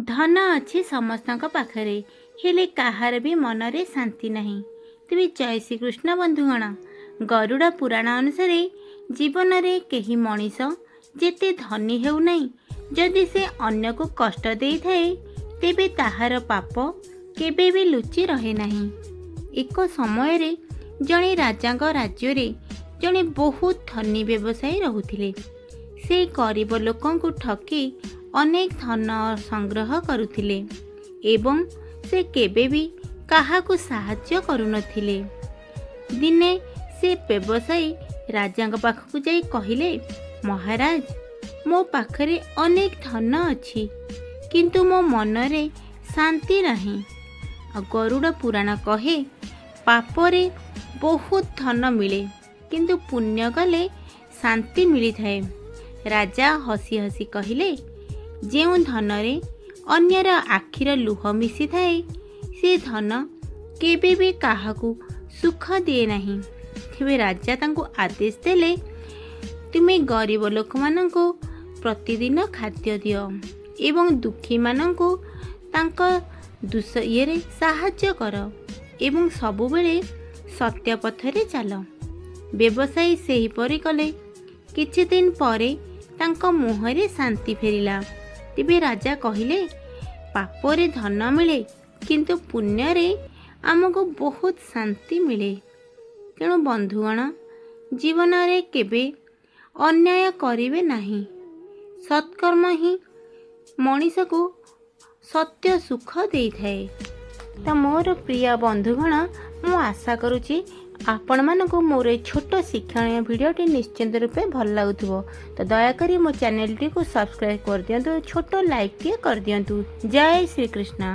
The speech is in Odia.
ଧନ ଅଛି ସମସ୍ତଙ୍କ ପାଖରେ, ହେଲେ କାହାର ବି ମନରେ ଶାନ୍ତି ନାହିଁ। ତେବେ ଜୟ ଶ୍ରୀକୃଷ୍ଣ ବନ୍ଧୁଗଣ। ଗରୁଡ଼ ପୁରାଣ ଅନୁସାରେ ଜୀବନରେ କେହି ମଣିଷ ଯେତେ ଧନୀ ହେଉନାହିଁ, ଯଦି ସେ ଅନ୍ୟକୁ କଷ୍ଟ ଦେଇଥାଏ, ତେବେ ତାହାର ପାପ କେବେ ବି ଲୁଚି ରହେ ନାହିଁ। ଏକ ସମୟରେ ଜଣେ ରାଜାଙ୍କ ରାଜ୍ୟରେ ଜଣେ ବହୁତ ଧନୀ ବ୍ୟବସାୟୀ ରହୁଥିଲେ। ସେ ଗରିବ ଲୋକଙ୍କୁ ଠକି ଅନେକ ଧନ ସଂଗ୍ରହ କରୁଥିଲେ ଏବଂ ସେ କେବେ ବି କାହାକୁ ସାହାଯ୍ୟ କରୁନଥିଲେ। ଦିନେ ସେ ବ୍ୟବସାୟୀ ରାଜାଙ୍କ ପାଖକୁ ଯାଇ କହିଲେ, "ମହାରାଜ, ମୋ ପାଖରେ ଅନେକ ଧନ ଅଛି, କିନ୍ତୁ ମୋ ମନରେ ଶାନ୍ତି ନାହିଁ।" ଆଉ ଗରୁଡ଼ ପୁରାଣ କହେ, ପାପରେ ବହୁତ ଧନ ମିଳେ, କିନ୍ତୁ ପୁଣ୍ୟ କଲେ ଶାନ୍ତି ମିଳିଥାଏ। ରାଜା ହସି ହସି କହିଲେ, "ଯେଉଁ ଧନରେ ଅନ୍ୟର ଆଖିର ଲୁହ ମିଶିଥାଏ, ସେ ଧନ କେବେ ବି କାହାକୁ ସୁଖ ଦିଏ ନାହିଁ।" ତେବେ ରାଜା ତାଙ୍କୁ ଆଦେଶ ଦେଲେ, "ତୁମେ ଗରିବ ଲୋକମାନଙ୍କୁ ପ୍ରତିଦିନ ଖାଦ୍ୟ ଦିଅ ଏବଂ ଦୁଃଖୀମାନଙ୍କୁ ତାଙ୍କ ଦୁଃ ଇଏରେ ସାହାଯ୍ୟ କର ଏବଂ ସବୁବେଳେ ସତ୍ୟ ପଥରେ ଚାଲ।" ବ୍ୟବସାୟୀ ସେହିପରି କଲେ। କିଛି ଦିନ ପରେ ତାଙ୍କ ମୁହଁରେ ଶାନ୍ତି ଫେରିଲା। ତେବେ ରାଜା କହିଲେ, ପାପରେ ଧନ ମିଳେ, କିନ୍ତୁ ପୁଣ୍ୟରେ ଆମକୁ ବହୁତ ଶାନ୍ତି ମିଳେ। ତେଣୁ ବନ୍ଧୁଗଣ, ଜୀବନରେ କେବେ ଅନ୍ୟାୟ କରିବେ ନାହିଁ। ସତ୍କର୍ମ ହିଁ ମଣିଷକୁ ସତ୍ୟ ସୁଖ ଦେଇଥାଏ। ତ ମୋର ପ୍ରିୟ ବନ୍ଧୁଗଣ, ମୁଁ ଆଶା କରୁଛି ଆପଣମାନଙ୍କୁ ମୋର ଏଇ ଛୋଟ ଶିକ୍ଷଣୀୟ ଭିଡ଼ିଓଟି ନିଶ୍ଚିନ୍ତ ରୂପେ ଭଲ ଲାଗୁଥିବ। ତ ଦୟାକରି ମୋ ଚ୍ୟାନେଲଟିକୁ ସବସ୍କ୍ରାଇବ୍ କରିଦିଅନ୍ତୁ, ଛୋଟ ଲାଇକ୍ଟିଏ କରିଦିଅନ୍ତୁ। ଜୟ ଶ୍ରୀକୃଷ୍ଣ।